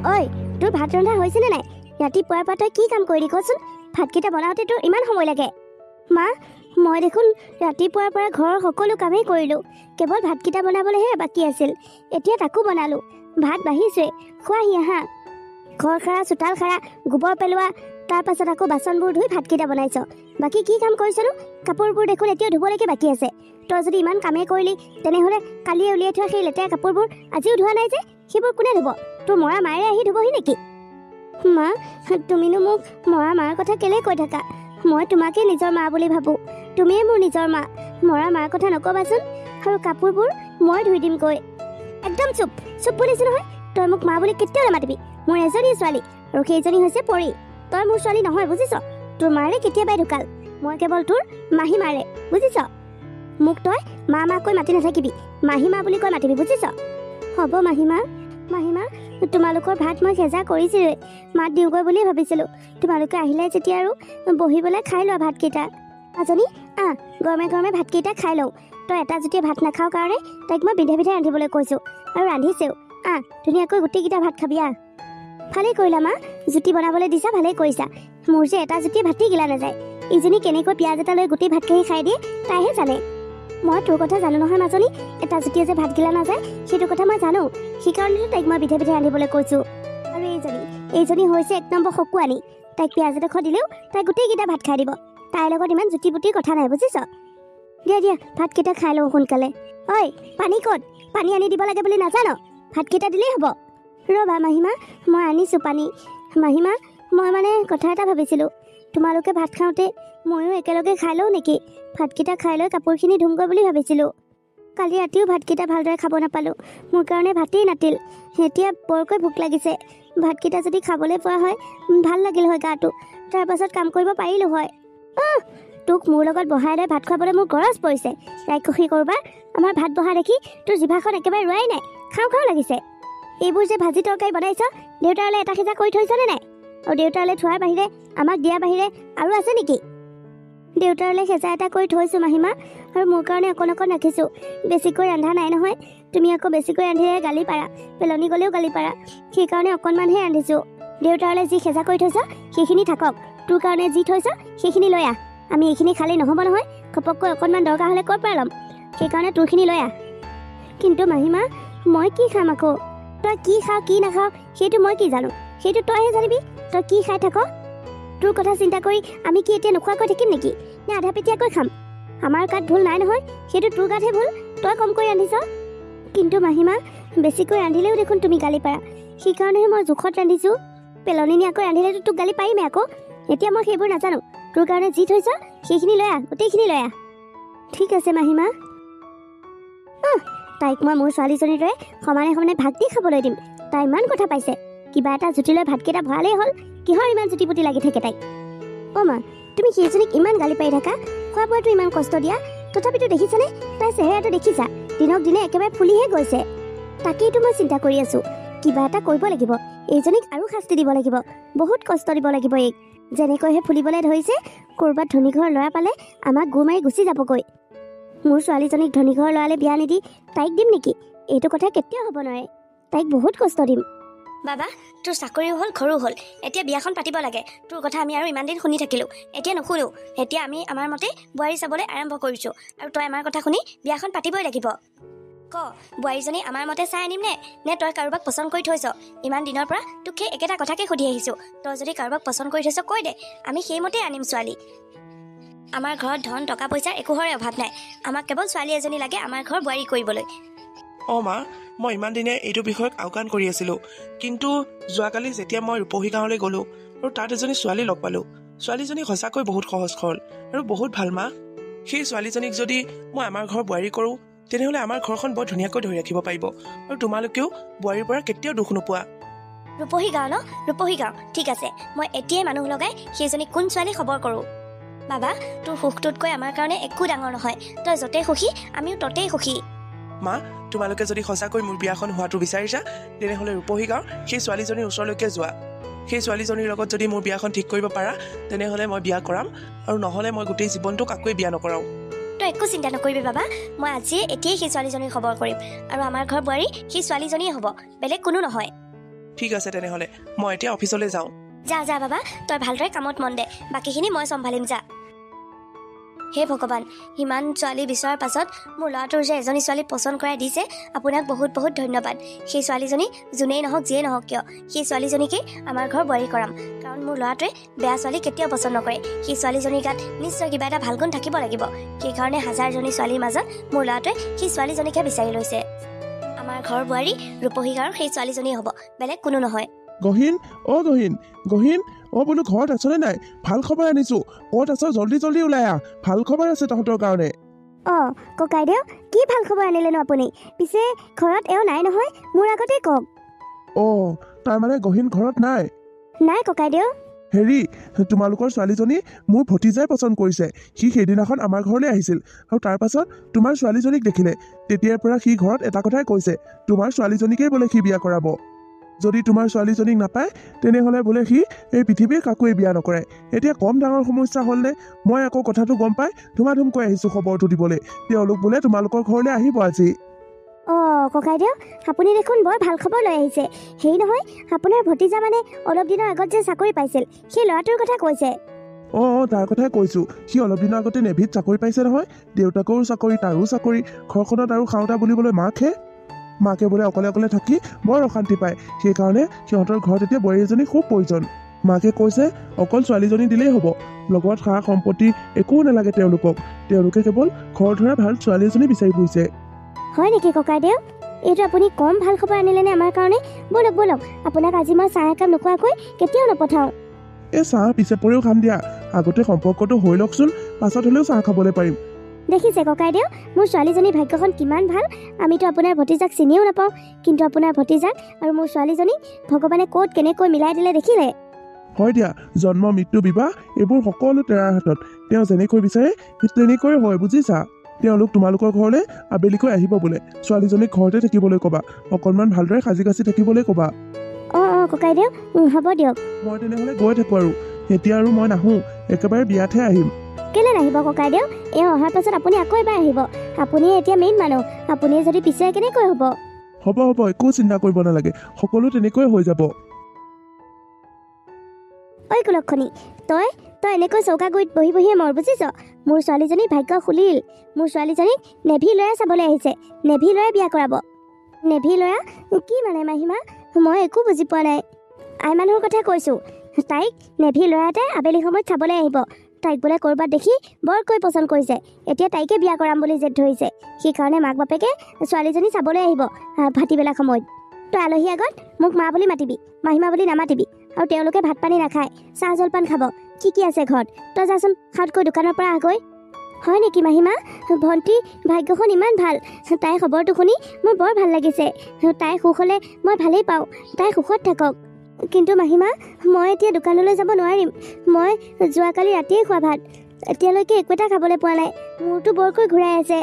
ঐ, তোৰ ভাত ৰন্ধা হৈছেনে নাই? ৰাতিপুৱাৰ পৰা তই কি কাম কৰিলি কচোন? ভাতকেইটা বনাওঁতে তোৰ ইমান সময় লাগে। মা, মই দেখোন ৰাতিপুৱাৰ পৰা ঘৰৰ সকলো কামেই কৰিলোঁ, কেৱল ভাতকেইটা বনাবলৈহে বাকী আছিল। এতিয়া তাকো বনালোঁ, ভাত বাঢ়িছোৱে, খোৱাহি আহা। ঘৰ সাৰা, চোতাল সাৰা, গোবৰ পেলোৱা, তাৰপাছত আকৌ বাচনবোৰ ধুই ভাতকেইটা বনাইছ। বাকী কি কাম কৰিছনো? কাপোৰবোৰ দেখোন এতিয়াও ধুবলৈকে বাকী আছে। তই যদি ইমান কামেই কৰিলি, তেনেহ'লে কালিয়ে উলিয়াই থোৱা সেই লেতেৰা কাপোৰবোৰ আজিও ধোৱা নাই যে, সেইবোৰ কোনে ধুব? তোৰ মৰা মায়েৰে আহি ধুবহি নেকি? মা, তুমিনো মোক মৰা মাৰ কথা কেলৈ কৈ থাকা? মই তোমাকেই নিজৰ মা বুলি ভাবোঁ, তুমিয়ে মোৰ নিজৰ মা। মৰা মাৰ কথা নক'বাচোন। আৰু কাপোৰবোৰ মই ধুই দিমগৈ। একদম চুপ চুপ বুলিছোঁ নহয়, তই মোক মা বুলি কেতিয়াও নামাতিবি। মোৰ এজনী ছোৱালী, আৰু সেইজনী হৈছে পৰী। তই মোৰ ছোৱালী নহয়, বুজিছ? তোৰ মাৰে কেতিয়াবাই ঢুকাল, মই কেৱল তোৰ মাহী মাৰে, বুজিছ? মোক তই মা মাকৈ মাতি নাথাকিবি, মাহী মা বুলি কৈ মাতিবি, বুজিছ? হ'ব মাহীমা। মাহীমা, তোমালোকৰ ভাত মই সেজা কৰিছিলোঁৱেই, মাত দিওঁগৈ বুলিয়ে ভাবিছিলোঁ। তোমালোকে আহিলে যেতিয়া আৰু বহি পেলাই খাই লোৱা ভাতকেইটা। মাজনী, আহ, গৰমে গৰমে ভাতকেইটা খাই লওঁ। তই এটা জুতিয়ে ভাত নাখাওঁ কাৰণে তাইক মই বিধে বিধে ৰান্ধিবলৈ কৈছোঁ, আৰু ৰান্ধিছেও। আহ, ধুনীয়াকৈ গোটেইকেইটা ভাত খাবি। আহ, ভালেই কৰিলা মা, জুতি বনাবলৈ দিছা, ভালেই কৰিছা। মোৰ যে এটা জুতিয়ে ভাতেই গিলা নাযায়। ইজনী কেনেকৈ পিঁয়াজ এটা লৈ গোটেই ভাতখিনি খাই দিয়ে তাইহে জানে। মই তোৰ কথা জানো নহয় মাজনী, এটা জুতিয়ে যে ভাত গিলা নাযায় সেইটো কথা মই জানো, সেইকাৰণেতো তাইক মই বিধে বিধে ৰান্ধিবলৈ কৈছোঁ। আৰু এইজনী হৈছে এক নম্বৰ শকুৱানী। তাইক পিঁয়াজ এডোখৰ দিলেও তাই গোটেইকেইটা ভাত খাই দিব। তাইৰ লগত ইমান জুতি পুতিৰ কথা নাই, বুজিছ? দিয়া দিয়া, ভাতকেইটা খাই লওঁ সোনকালে। ঐ, পানী ক'ত? পানী আনি দিব লাগে বুলি নাজান? ভাতকেইটা দিলেই হ'ব। ৰ'বা মাহীমা, মই আনিছোঁ পানী। মাহীমা, মই মানে কথা এটা ভাবিছিলোঁ, তোমালোকে ভাত খাওঁতে ময়ো একেলগে খাই লওঁ নেকি? ভাতকেইটা খাই লৈ কাপোৰখিনি ধুমগৈ বুলি ভাবিছিলোঁ। কালি ৰাতিও ভাতকেইটা ভালদৰে খাব নাপালোঁ, মোৰ কাৰণে ভাতেই নাটিল। এতিয়া বৰকৈ ভোক লাগিছে। ভাতকেইটা যদি খাবলৈ পোৱা হয় ভাল লাগিল হয় গাটো, তাৰপাছত কাম কৰিব পাৰিলোঁ হয়। আহ, তোক মোৰ লগত বহাই লৈ ভাত খুৱাবলৈ মোৰ গৰজ পৰিছে। ৰাক্ষসী ক'ৰবাৰ, আমাৰ ভাত বহা দেখি তোৰ জিভাখন একেবাৰে ৰোৱাই নাই, খাওঁ খাওঁ লাগিছে। এইবোৰ যে ভাজি তৰকাৰী বনাইছ, দেউতাৰলৈ এটা সিজা কৰি থৈছনে নাই? আৰু দেউতাৰলৈ থোৱাৰ বাহিৰে, আমাক দিয়াৰ বাহিৰে আৰু আছে নেকি? দেউতাৰলৈ সেজা এটা কৰি থৈছোঁ মাহীমা, আৰু মোৰ কাৰণে অকণ অকণ ৰাখিছোঁ। বেছিকৈ ৰন্ধা নাই নহয়, তুমি আকৌ বেছিকৈ ৰান্ধিলে গালি পাৰা, পেলনি গ'লেও গালি পাৰা, সেইকাৰণে অকণমানহে ৰান্ধিছোঁ। দেউতাৰলৈ যি সেজা কৰি থৈছ সেইখিনি থাকক, তোৰ কাৰণে যি থৈছ সেইখিনি লৈ আহ। আমি এইখিনি খালেই নহ'ব নহয়, ঘপককৈ অকণমান দৰকাৰ হ'লে ক'ৰ পৰা ল'ম, সেইকাৰণে তোৰখিনি লৈ আহ। কিন্তু মাহীমা, মই কি খাম আকৌ? তই কি খাওঁ কি নাখাওঁ সেইটো মই কি জানো, সেইটো তইহে জানিবি। তই কি খাই থাক, তোৰ কথা চিন্তা কৰি আমি কি এতিয়া নোখোৱাকৈ থাকিম নেকি, নে আধা পেটীয়াকৈ খাম? আমাৰ গাত ভুল নাই নহয়, সেইটো তোৰ গাতহে ভুল, তই কমকৈ ৰান্ধিছ। কিন্তু মাহীমা, বেছিকৈ ৰান্ধিলেও দেখোন তুমি গালি পাৰা, সেইকাৰণেহে মই জোখত ৰান্ধিছোঁ। পেলনি নিয়াকৈ ৰান্ধিলেতো তোক গালি পাৰিমেই আকৌ। এতিয়া মই সেইবোৰ নাজানো, তোৰ কাৰণে যি থৈছ সেইখিনি লৈ আহ, গোটেইখিনি লৈ আহ। ঠিক আছে মাহীমা। আহ, তাইক মই মোৰ ছোৱালীজনীৰ দৰে সমানে সমানে ভাত দি খাবলৈ দিম। তাই ইমান কথা পাইছে, কিবা এটা জুতি লৈ ভাতকেইটা ভৰালেই হ'ল, কিহৰ ইমান জুতি পুতি লাগি থাকে তাইক? অ' মা, তুমি সেইজনীক ইমান গালি পাৰি থাকা, খোৱা বোৱাটো ইমান কষ্ট দিয়া, তথাপিতো দেখিছানে তাইৰ চেহেৰাটো দেখিছা, দিনক দিনে একেবাৰে ফুলিহে গৈছে। তাকেইতো মই চিন্তা কৰি আছোঁ, কিবা এটা কৰিব লাগিব, এইজনীক আৰু শাস্তি দিব লাগিব, বহুত কষ্ট দিব লাগিব এইক। যেনেকৈহে ফুলিবলৈ ধৰিছে, ক'ৰবাত ধনী ঘৰৰ ল'ৰা পালে আমাক গোৰ মাৰি গুচি যাবগৈ। মোৰ ছোৱালীজনীক ধনী ঘৰৰ ল'ৰালৈ বিয়া নিদি তাইক দিম নেকি? এইটো কথা কেতিয়াও হ'ব নোৱাৰে, তাইক বহুত কষ্ট দিম। বাবা, তোৰ চাকৰিও হ'ল, ঘৰো হ'ল, এতিয়া বিয়াখন পাতিব লাগে। তোৰ কথা আমি আৰু ইমান দিন শুনি থাকিলোঁ, এতিয়া নুশুনো। এতিয়া আমি আমাৰ মতে বোৱাৰী চাবলৈ আৰম্ভ কৰিছোঁ, আৰু তই আমাৰ কথা শুনি বিয়াখন পাতিবই লাগিব। ক, বোৱাৰীজনী আমাৰ মতে চাই আনিম নে, নে তই কাৰোবাক পচন্দ কৰি থৈছ? ইমান দিনৰ পৰা তোক সেই একেটা কথাকে সুধি আহিছোঁ। তই যদি কাৰোবাক পচন্দ কৰি থৈছ কৈ দে, আমি সেইমতেই আনিম ছোৱালী। আমাৰ ঘৰত ধন টকা পইচাৰ একোহৰে অভাৱ নাই, আমাক কেৱল ছোৱালী এজনী লাগে আমাৰ ঘৰ বোৱাৰী কৰিবলৈ। অঁ মা, মই ইমান দিনে এইটো বিষয়ক আওকাণ কৰি আছিলোঁ, কিন্তু যোৱাকালি যেতিয়া মই ৰূপহী গাঁৱলৈ গ'লোঁ আৰু তাত এজনী ছোৱালী লগ পালোঁ। ছোৱালীজনী সঁচাকৈ বহুত সহজ সৰল আৰু বহুত ভাল মা। সেই ছোৱালীজনীক যদি মই আমাৰ ঘৰ বোৱাৰী কৰোঁ, তেনেহ'লে আমাৰ ঘৰখন বৰ ধুনীয়াকৈ ধৰি ৰাখিব পাৰিব, আৰু তোমালোকেও বোৱাৰীৰ পৰা কেতিয়াও দুখ নোপোৱা। ৰূপহী গাঁও ন? ৰূপহী গাঁও, ঠিক আছে, মই এতিয়াই মানুহ লগাই সেইজনী কোন ছোৱালী খবৰ কৰোঁ। বাবা, তোৰ সুখটোতকৈ আমাৰ কাৰণে একো ডাঙৰ নহয়, তই য'তেই সুখী আমিও ততেই সুখী। মা, তোমালোকে যদি সঁচাকৈ মোৰ বিয়াখন হোৱাটো বিচাৰিছা, তেনেহ'লে ৰূপহী গাঁৱৰ সেই ছোৱালীজনীৰ ওচৰলৈকে যোৱা। সেই ছোৱালীজনীৰ লগত যদি মোৰ বিয়াখন ঠিক কৰিব পাৰা, তেনেহ'লে মই বিয়া কৰাম, আৰু নহ'লে মই গোটেই জীৱনটো কাকোৱে বিয়া নকৰাওঁ। তই একো চিন্তা নকৰিবি বাবা, মই আজিয়ে এতিয়াই সেই ছোৱালীজনীৰ খবৰ কৰিম, আৰু আমাৰ ঘৰ বোৱাৰী সেই ছোৱালীজনীয়ে হ'ব, বেলেগ কোনো নহয়। ঠিক আছে তেনেহ'লে মই এতিয়া অফিচলৈ যাওঁ। যা যা বাবা, তই ভালদৰে কামত মন দে, বাকীখিনি মই চম্ভালিম, যা। হে ভগৱান, ইমান ছোৱালী বিচৰাৰ পাছত মোৰ ল'ৰাটোৰ যে এজনী ছোৱালী পচন্দ কৰাই দিছে, আপোনাক বহুত বহুত ধন্যবাদ। সেই ছোৱালীজনী যোনেই নহওক যিয়েই নহওক কিয়, সেই ছোৱালীজনীকেই আমাৰ ঘৰ বোৱাৰী কৰাম। কাৰণ মোৰ ল'ৰাটোৱে বেয়া ছোৱালী কেতিয়াও পচন্দ নকৰে। সেই ছোৱালীজনীৰ গাত নিশ্চয় কিবা এটা ভাল গুণ থাকিব লাগিব। সেইকাৰণে হাজাৰজনী ছোৱালীৰ মাজত মোৰ ল'ৰাটোৱে সেই ছোৱালীজনীকহে বিচাৰি লৈছে। আমাৰ ঘৰ বোৱাৰী ৰূপহী গাঁৱৰ সেই ছোৱালীজনীয়ে হ'ব, বেলেগ কোনো নহয়। গহীন, অ গহীন, গহীন, অ বোলো ঘৰত আছনে নাই? ভাল খবৰ আনিছো। ক'ত আছ? জল্দি জল্দি ওলাই আহ, ভাল খবৰ আছে তহঁতৰ কাৰণে। অঁ ককাইদেউ, কি ভাল খবৰ আনিলেনো আপুনি? পিছে ঘৰত এওঁ নাই নহয়, মোৰ আগতে কওক। অ তাৰমানে গহীন ঘৰত নাই? নাই ককাইদেউ। হেৰি, তোমালোকৰ ছোৱালীজনী মোৰ ভতিজাই পচন্দ কৰিছে। সি সেইদিনাখন আমাৰ ঘৰলৈ আহিছিল আৰু তাৰ পাছত তোমাৰ ছোৱালীজনীক দেখিলে। তেতিয়াৰ পৰা সি ঘৰত এটা কথাই কৈছে, তোমাৰ ছোৱালীজনীকেই বোলে সি বিয়া কৰাব। যদি তোমাৰ ছোৱালীজনীক নাপায় তেনেহ'লে বোলে সি এই পৃথিৱীৰ কাকোৱেই বিয়া নকৰে। এতিয়া কম ডাঙৰ সমস্যা হ'লনে? মই আকৌ কথাটো গম পাই ধুমাধুমকৈ আহিছোঁ খবৰটো দিবলৈ। তেওঁলোক বোলে তোমালোকৰ ঘৰলৈ আহিব আজি। অঁ ককাইদেউ, আপুনি দেখোন বৰ ভাল খবৰ লৈ আহিছে। হেৰি নহয়, আপোনাৰ ভতিজা মানে অলপ দিনৰ আগত যে চাকৰি পাইছিল, সেই ল'ৰাটোৰ কথা কৈছে? অঁ অঁ তাৰ কথাই কৈছোঁ। সি অলপ দিনৰ আগতে নেভিত চাকৰি পাইছে নহয়। দেউতাকৰো চাকৰি, তাৰো চাকৰি, ঘৰখনত আৰু খাওঁতা বুলিবলৈ মাকহে। মাকে বোলে অকলে অকলে থাকি বৰ অশান্তি পায়, সেইকাৰণে সিহঁতৰ ঘৰত এতিয়া বোৱাৰী এজনী খুব প্ৰয়োজন। মাকে কৈছে অকল ছোৱালীজনী দিলেই হ'ব, লগত সা সম্পত্তি একো নালাগে তেওঁলোকক। তেওঁলোকে কেৱল ঘৰ ধৰা ভাল ছোৱালী এজনী বিচাৰি ফুৰিছে। হয় নেকি ককাইদেউ? এইটো আপুনি কম ভাল খবৰ আনিলেনে আমাৰ কাৰণে? ব'লক ব'লক, আপোনাক আজি মই চাহ একাপ নোখোৱাকৈ কেতিয়াও নপঠাওঁ। এই চাহ পিছে পৰেও খাম দিয়া, আগতে সম্পৰ্কটো হৈ লওকচোন, পাছত হ'লেও চাহ খাবলৈ পাৰিম। দেখিছে ককাইদেউ, মোৰ ছোৱালীজনীৰ ভাগ্যখন কিমান ভাল। আমিতো আপোনাৰ ভতিজাক চিনিও নাপাওঁ, কিন্তু আপোনাৰ ভতিজাক আৰু মোৰ ছোৱালীজনীক ভগৱানে ক'ত কেনেকৈ মিলাই দিলে দেখিলে? হয় দিয়া, জন্ম মৃত্যু বিবাহ এইবোৰ সকলো তেৰাৰ হাতত। তেওঁ যেনেকৈ বিচাৰে তেনেকৈ হয়, বুজিছা? তেওঁলোক তোমালোকৰ ঘৰলৈ আবেলিকৈ আহিব বোলে। ছোৱালীজনীক ঘৰতে থাকিবলৈ ক'বা, অকণমান ভালদৰে সাজি কাচি থাকিবলৈ ক'বা। অঁ অঁ ককাইদেউ, হ'ব দিয়ক। মই তেনেহ'লে গৈ থাকোঁ আৰু, এতিয়া আৰু মই নাহোঁ, একেবাৰে বিয়াতহে আহিম। কেলৈ নাহিব ককাইদেউ? এওঁ অহাৰ পাছত আপুনি আকৌ এবাৰ আহিব। আপুনিয়ে এতিয়া মেইন মানুহ, আপুনিয়ে যদি পিছুৱাই কেনেকৈ হ'ব? হ'ব হ'ব, একো চিন্তা কৰিব নালাগে, সকলো তেনেকৈ হৈ যাব। ঐ কুলক্ষণী, তই তই এনেকৈ চৌকা গুৰিত বহি বহিয়ে মৰ, বুজিছ? মোৰ ছোৱালীজনীৰ ভাগ্য খুলিল। মোৰ ছোৱালীজনীক নেভি ল'ৰা চাবলৈ আহিছে, নেভি ল'ৰাই বিয়া কৰাব। নেভি ল'ৰা কি মানে মাহীমা? মই একো বুজি পোৱা নাই। আই মানুহৰ কথা কৈছোঁ, তাইক নেভি ল'ৰা এটাই আবেলি সময়ত চাবলৈ আহিব। তাইক বোলে ক'ৰবাত দেখি বৰকৈ পচন্দ কৰিছে, এতিয়া তাইকে বিয়া কৰাম বুলি জেদ ধৰিছে। সেইকাৰণে মাক বাপেকে ছোৱালীজনী চাবলৈ আহিব ভাটিবেলা সময়ত। তই আলহী আগত মোক মা বুলি মাতিবি, মাহীমা বুলি নামাতিবি। আৰু তেওঁলোকে ভাত পানী নাখায়, চাহ জলপান খাব। কি কি আছে ঘৰত? তই যাচোন সাউতকৈ দোকানৰ পৰা আহগৈ। হয় নেকি মাহীমা? ভণ্টি ভাগ্যখন ইমান ভাল, তাইৰ খবৰটো শুনি মোৰ বৰ ভাল লাগিছে। তাই সুখ হ'লে মই ভালেই পাওঁ, তাই সুখত থাকক। কিন্তু মাহীমা, মই এতিয়া দোকানলৈ যাব নোৱাৰিম। মই যোৱাকালি ৰাতিয়ে খোৱা ভাত এতিয়ালৈকে একো এটা খাবলৈ পোৱা নাই, মূৰটো বৰকৈ ঘূৰাই আছে।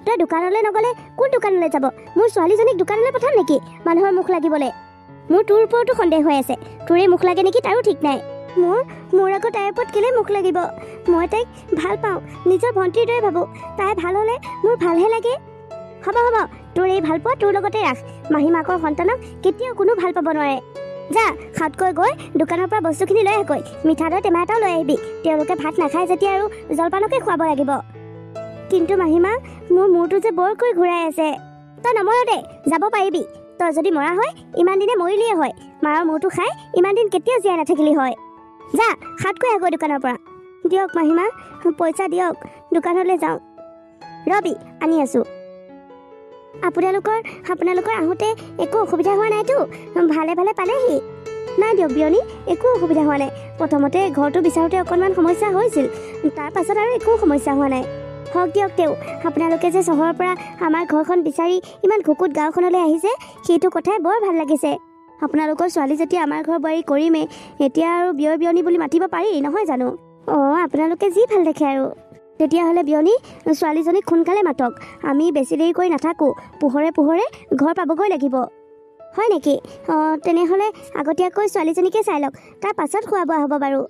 তই দোকানলৈ নগ'লে কোন দোকানলৈ যাব? মোৰ ছোৱালীজনীক দোকানলৈ পঠাম নেকি মানুহৰ মুখ লাগিবলৈ? মোৰ তোৰ ওপৰতো সন্দেহ হৈ আছে, তোৰেই মুখ লাগে নেকি তাৰো ঠিক নাই। মোৰ মোৰ আকৌ তাইৰ ওপৰত কেলৈ মুখ লাগিব? মই তাইক ভাল পাওঁ, নিজৰ ভণ্টিৰ দৰে ভাবোঁ। তাই ভাল হ'লে মোৰ ভালহে লাগে। হ'ব হ'ব, তোৰ এই ভালপোৱা তোৰ লগতে ৰাখ। মাহীমাকৰ সন্তানক কেতিয়াও কোনো ভাল পাব নোৱাৰে। যা সাউতকৈ গৈ দোকানৰ পৰা বস্তুখিনি লৈ আহগৈ, মিঠা দৈ টেমা এটাও লৈ আহিবি। তেওঁলোকে ভাত নাখায় যেতিয়া আৰু জলপানকে খুৱাব লাগিব। কিন্তু মাহীমা, মোৰ মূৰটো যে বৰকৈ ঘূৰাই আছে। তই নমৰ দে, যাব পাৰিবি। তই যদি মৰা হয় ইমান দিনে মৰিলিয়ে হয়। মাৰৰ মূৰটো খাই ইমান দিন কেতিয়াও জীয়াই নাথাকিলি হয়। যা সাউতকৈ আহগৈ দোকানৰ পৰা। দিয়ক মাহীমা, পইচা দিয়ক, দোকানলৈ যাওঁ। ৰবি, আনি আছোঁ। আপোনালোকৰ আপোনালোকৰ আহোঁতে একো অসুবিধা হোৱা নাইতো? ভালে ভালে পালেহি? নাই দিয়ক বিয়নী, একো অসুবিধা হোৱা নাই। প্ৰথমতে ঘৰটো বিচাৰোঁতে অকণমান সমস্যা হৈছিল, তাৰ পাছত আৰু একো সমস্যা হোৱা নাই। হওক দিয়ক, তেওঁ আপোনালোকে যে চহৰৰ পৰা আমাৰ ঘৰখন বিচাৰি ইমান ঘুকুত গাঁওখনলৈ আহিছে, সেইটো কথাই বৰ ভাল লাগিছে। আপোনালোকৰ ছোৱালী যেতিয়া আমাৰ ঘৰ বোৱাৰী কৰিমেই, এতিয়া আৰু বিয়ৰ বিয়নী বুলি মাতিব পাৰি নহয় জানো? অঁ, আপোনালোকে যি ভাল দেখে আৰু। তেতিয়াহ'লে বিয়নী, ছোৱালীজনীক সোনকালে মাতক, আমি বেছি দেৰি কৰি নাথাকোঁ, পোহৰে পোহৰে ঘৰ পাবগৈ লাগিব। হয় নেকি? অঁ, তেনেহ'লে আগতীয়াকৈ ছোৱালীজনীকে চাই লওক, তাৰ পাছত খোৱা বোৱা হ'ব বাৰু।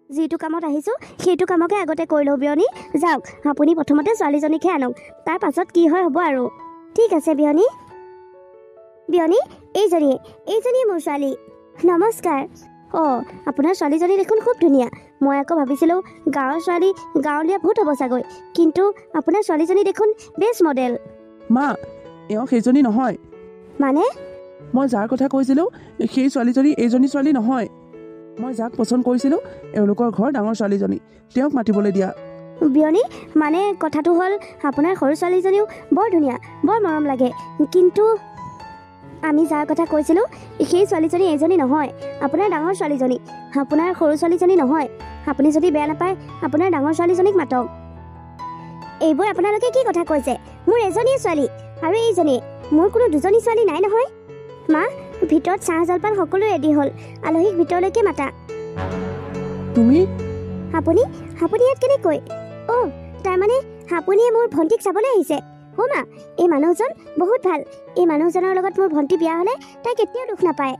যিটো কামত আহিছোঁ সেইটো কামকে আগতে কৰি লওঁ বিয়নী। যাওক, আপুনি প্ৰথমতে ছোৱালীজনীকহে আনক, তাৰ পাছত কি হয় হ'ব আৰু। ঠিক আছে বিয়নী। বিয়নী, এইজনীয়ে এইজনীয়ে মোৰ ছোৱালী। নমস্কাৰ। অঁ, আপোনাৰ ছোৱালীজনী দেখোন খুব ধুনীয়া। মই আকৌ ভাবিছিলোঁ গাঁৱৰ ছোৱালী গাঁৱলীয়া ভূত হ'ব চাগৈ, কিন্তু আপোনাৰ ছোৱালীজনী দেখোন বেছ মডেল। মা, এওঁ সেইজনী নহয়। মানে? মই যাৰ কথা কৈছিলোঁ সেই ছোৱালীজনী এইজনী ছোৱালী নহয়। মই যাক পচন্দ কৰিছিলোঁ এওঁলোকৰ ঘৰ ডাঙৰ ছোৱালীজনী, তেওঁক মাতিবলৈ দিয়া। বিয়নী, মানে কথাটো হ'ল আপোনাৰ সৰু ছোৱালীজনীও বৰ ধুনীয়া, বৰ মৰম লাগে, কিন্তু আমি যাৰ কথা কৈছিলোঁ সেই ছোৱালীজনী এইজনী নহয়, আপোনাৰ ডাঙৰ ছোৱালীজনী, আপোনাৰ সৰু ছোৱালীজনী নহয়। আপুনি যদি বেয়া নাপায় আপোনাৰ ডাঙৰ ছোৱালীজনীক মাতক। এইবোৰ আপোনালোকে কি কথা কৈছে? মোৰ এজনীয়ে ছোৱালী আৰু এইজনীয়ে, মোৰ কোনো দুজনী ছোৱালী নাই নহয়। মা, ভিতৰত চাহ জলপান সকলো ৰেডি হ'ল, আলহীক ভিতৰলৈকে মাতা। তুমি? আপুনি আপুনি ইয়াত কেনেকৈ? অ', তাৰমানে আপুনিয়ে মোৰ ভণ্টিক চাবলৈ আহিছে। অ' মা, এই মানুহজন বহুত ভাল। এই মানুহজনৰ লগত মোৰ ভণ্টি বিয়া হ'লে তাই কেতিয়াও দুখ নাপায়।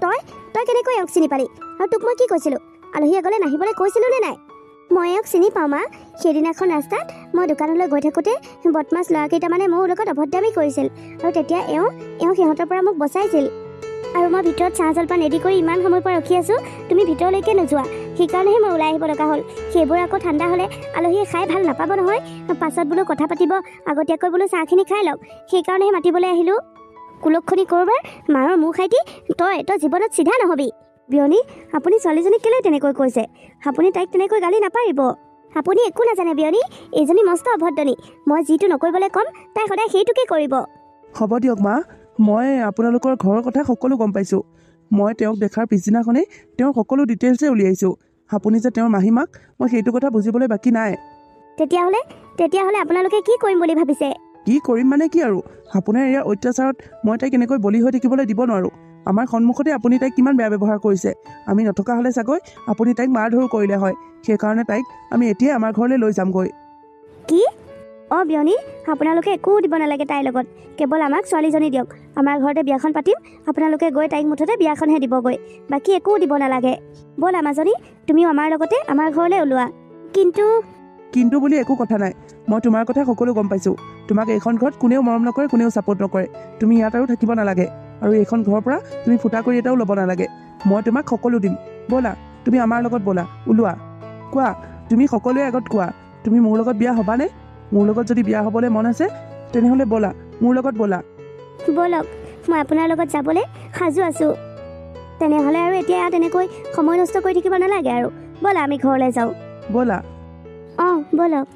তই তই কেনেকৈ এওঁক চিনি পালি? আৰু তোক মই কি কৈছিলোঁ? আলহী আগলৈ নাহিবলৈ কৈছিলোঁ নে নাই? মই এওঁক চিনি পাওঁ মা। সেইদিনাখন ৰাস্তাত মই দোকানলৈ গৈ থাকোঁতে বদমাছ ল'ৰাকেইটামানে মোৰ লগত অভদ্ৰামি কৰিছিল, আৰু তেতিয়া এওঁ এওঁ সিহঁতৰ পৰা মোক বচাইছিল। আৰু মই ভিতৰত চাহ জলপান ৰেডি কৰি ইমান সময়ৰ পৰা ৰখি আছোঁ, তুমি ভিতৰলৈকে নোযোৱা, সেইকাৰণেহে মই ওলাই আহিব লগা হ'ল। সেইবোৰ আকৌ ঠাণ্ডা হ'লে আলহীয়ে খাই ভাল নাপাব নহয়, পাছত বোলো কথা পাতিব, আগতীয়াকৈ বোলো চাহখিনি খাই লওক, সেইকাৰণেহে মাতিবলৈ আহিলোঁ। কুলক্ষণি ক'ৰবাৰ মাৰৰ মুখ খাই দি তই তই জীৱনত চিধা নহ'বি। বিয়নী, আপুনি ছোৱালীজনীক কেলৈ তেনেকৈ কৈছে? আপুনি তাইক তেনেকৈ গালি নাপাৰিব। আপুনি একো নাজানে বিয়নী, এইজনী মস্ত অভদ্ৰনী। মই যিটো নকৰিবলৈ ক'ম তাই সদায় সেইটোকে কৰিব। হ'ব দিয়ক মা, মই আপোনালোকৰ ঘৰৰ কথা সকলো গম পাইছোঁ। মই তেওঁক দেখাৰ পিছদিনাখনেই তেওঁৰ সকলো ডিটেইলছে উলিয়াইছোঁ। আপুনি যে তেওঁৰ মাহীমাক, মই সেইটো কথা বুজিবলৈ বাকী নাই। তেতিয়াহ'লে তেতিয়াহ'লে আপোনালোকে কি কৰিম বুলি ভাবিছে? কি কৰিম মানে কি আৰু, আপোনাৰ ইয়াৰ অত্যাচাৰত মই তাইক এনেকৈ বলি হৈ থাকিবলৈ দিব নোৱাৰোঁ। আমাৰ সন্মুখতে আপুনি তাইক কিমান বেয়া ব্যৱহাৰ কৰিছে। আমি নথকা হ'লে চাগৈ আপুনি তাইক মাৰ ধৰো কৰিলে হয়। সেইকাৰণে তাইক আমি এতিয়াই আমাৰ ঘৰলৈ লৈ যামগৈ। কি? অঁ বিয়নী, আপোনালোকে একো দিব নালাগে তাইৰ লগত, কেৱল আমাক ছোৱালীজনী দিয়ক। আমাৰ ঘৰতে বিয়াখন পাতিম, আপোনালোকে গৈ তাইক মুঠতে বিয়াখনহে দিবগৈ, বাকী একো দিব নালাগে। ব'লা মাজনী, তুমিও আমাৰ লগতে আমাৰ ঘৰলৈ ওলোৱা। কিন্তু কিন্তু বুলি একো কথা নাই, মই তোমাৰ কথা সকলো গম পাইছোঁ। তোমাক এইখন ঘৰত কোনেও মৰম নকৰে, কোনেও ছাপোৰ্ট নকৰে। তুমি ইয়াত আৰু থাকিব নালাগে, আৰু এইখন ঘৰৰ পৰা তুমি ফুটা কৰি এটাও ল'ব নালাগে। মই তোমাক সকলো দিম। ব'লা, তুমি আমাৰ লগত ব'লা, ওলোৱা। কোৱা, তুমি সকলোৱে আগত কোৱা, তুমি মোৰ লগত বিয়া হ'বানে? মোৰ লগত যদি বিয়া হ'বলৈ মন আছে তেনেহ'লে ব'লা, মোৰ লগত ব'লা। ব'লক, মই আপোনাৰ লগত যাবলৈ সাজু আছোঁ। তেনেহ'লে আৰু এতিয়া ইয়াত এনেকৈ সময় নষ্ট কৰি থাকিব নালাগে আৰু, ব'লা আমি ঘৰলৈ যাওঁ। ব'লা। অঁ ব'লক।